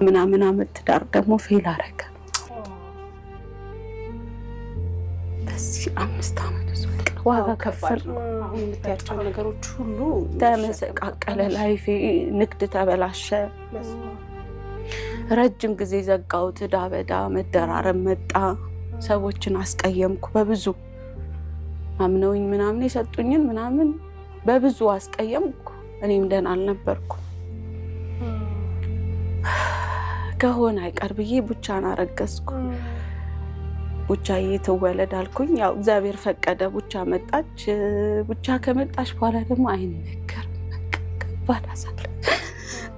ምናምን አመት ትዳር ደግሞ fail አረገ። በዚህ 5 አመት ውስጥ በቃ ዋጋ ከፈልኩ። አሁን የምታያቸው ነገሮች ሁሉ ተመሰቃቀለ life ኤ፣ ንግድ ተበላሸ። ረጅም ጊዜ ዘጋሁት። ዕዳ በዕዳ መደራረብ መጣ። ሰዎችን አስቀየምኩ በብዙ፣ አምነውኝ ምናምን የሰጡኝን ምናምን በብዙ አስቀየምኩ። እኔም ደህና አልነበርኩ። ከሆነ አይቀር ብዬ ቡቻን አረገዝኩ። ቡቻዬ ትወለድ አልኩኝ። ያው እግዚአብሔር ፈቀደ፣ ቡቻ መጣች። ቡቻ ከመጣች በኋላ ደግሞ አይነገርም። በቃ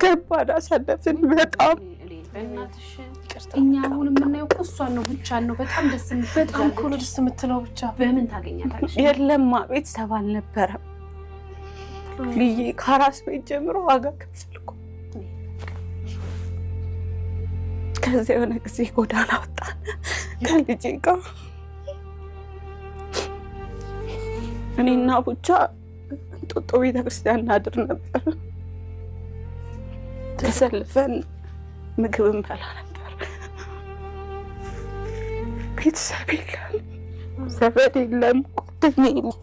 ከባድ አሳለፍን በጣም። በእናትሽ እኛ አሁን የምናየው እኮ እሷን ነው፣ ብቻን ነው። በጣም ደስ የምትል በጣም እኮ ነው ደስ የምትለው ብቻ። በምን ታገኛታለሽ? የለማ ቤተሰብ አልነበረም። ልዬ ከአራስ ቤት ጀምሮ ዋጋ ከፈልኩ። ከዚያ የሆነ ጊዜ ጎዳና ወጣን ከልጄ ጋር። እኔና ቡቻ እንጦጦ ቤተክርስቲያን እናድር ነበር። ተሰልፈን ምግብ እንበላ ነበር። ቤተሰብ የለም፣ ዘመድ የለም፣ ጓደኛ የለም።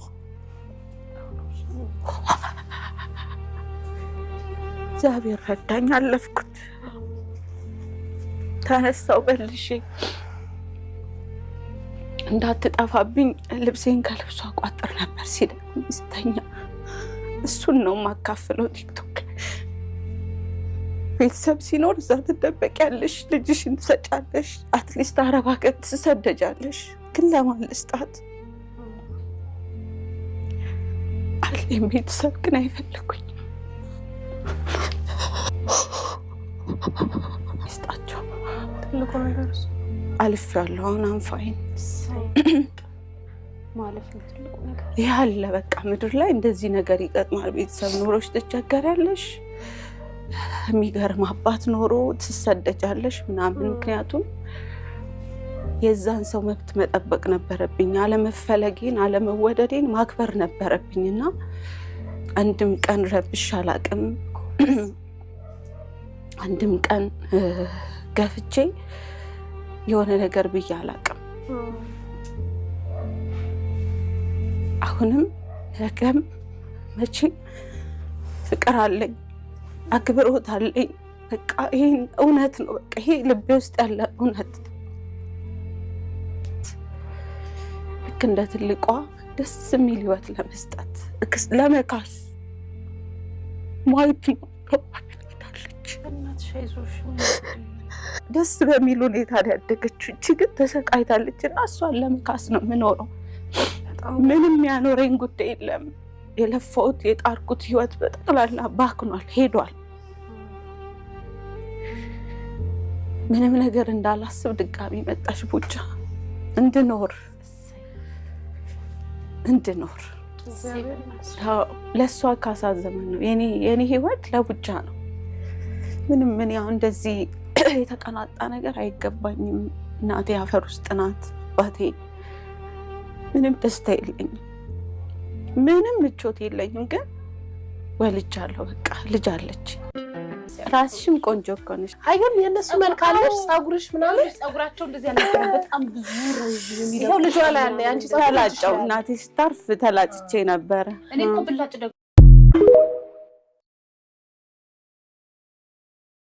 እግዚአብሔር ረዳኝ፣ አለፍኩት። ተነሳው መልሼ እንዳትጠፋብኝ ልብሴን ከልብሷ ቋጥር ነበር ሲደክመኝ ስተኛ። እሱን ነው የማካፍለው ቲክቶክ። ቤተሰብ ሲኖር እዛ ትደበቂያለሽ፣ ልጅሽን ትሰጫለሽ፣ at least አረብ ሀገር ትሰደጃለሽ። ግን ለማን ልስጣት? አለኝ ቤተሰብ ግን አይፈልጉኝም። ይስጣቸው። ትልቁ ነገር እሱ። አልፌዋለሁ። አሁን I'm fine። ማለፍ ነው ትልቁ ነገር። ይህ አለ በቃ ምድር ላይ እንደዚህ ነገር ይገጥማል። ቤተሰብ ኖሮሽ ትቸገሪያለሽ፣ የሚገርም አባት ኖሮ ትሰደጃለሽ ምናምን። ምክንያቱም የዛን ሰው መብት መጠበቅ ነበረብኝ። አለመፈለጌን አለመወደዴን ማክበር ነበረብኝ እና አንድም ቀን ረብሽ አላቅም። አንድም ቀን ገፍቼ የሆነ ነገር ብዬ አላቅም። አሁንም ነገም መቼም ፍቅር አለኝ፣ አክብሮት አለኝ። በቃ ይሄን እውነት ነው። በቃ ይሄ ልቤ ውስጥ ያለ እውነት፣ ልክ እንደ ትልቋ ደስ የሚል ህይወት ለመስጠት፣ ለመካስ ማየት ነው። በእናትሽ አይዞሽ። ደስ በሚል ሁኔታ ነው ያደገችው። እቺ ግን ተሰቃይታለች እና እሷን ለመካስ ነው የምኖረው። ምንም ያኖረኝ ጉዳይ የለም። የለፋሁት የጣርኩት ህይወት በጠቅላላ ባክኗል፣ ሄዷል። ምንም ነገር እንዳላስብ ድጋሚ መጣሽ ቡቻ። እንድኖር እንድኖር ለእሷ ካሳ ዘመን ነው የኔ ህይወት፣ ለቡቻ ነው። ምንም ምን ያው እንደዚህ የተቀናጣ ነገር አይገባኝም። እናቴ አፈር ውስጥ ናት። አባቴ ምንም ደስታ የለኝም፣ ምንም ምቾት የለኝም። ግን ወልጃለሁ። በቃ ልጅ አለች። ራስሽም ቆንጆ እኮ ነሽ። አይገርም? የእነሱ መልክ አለሽ፣ ፀጉርሽ ምናምን። ፀጉራቸው እንደዚህ ያልነበረ በጣም ብዙ ረዥም። ይኸው ልጇ ላይ አለ የአንቺ ፀጉር። ተላጨው እናቴ ስታርፍ ተላጭቼ ነበረ። እኔ እኮ ብላጭ ደግሞ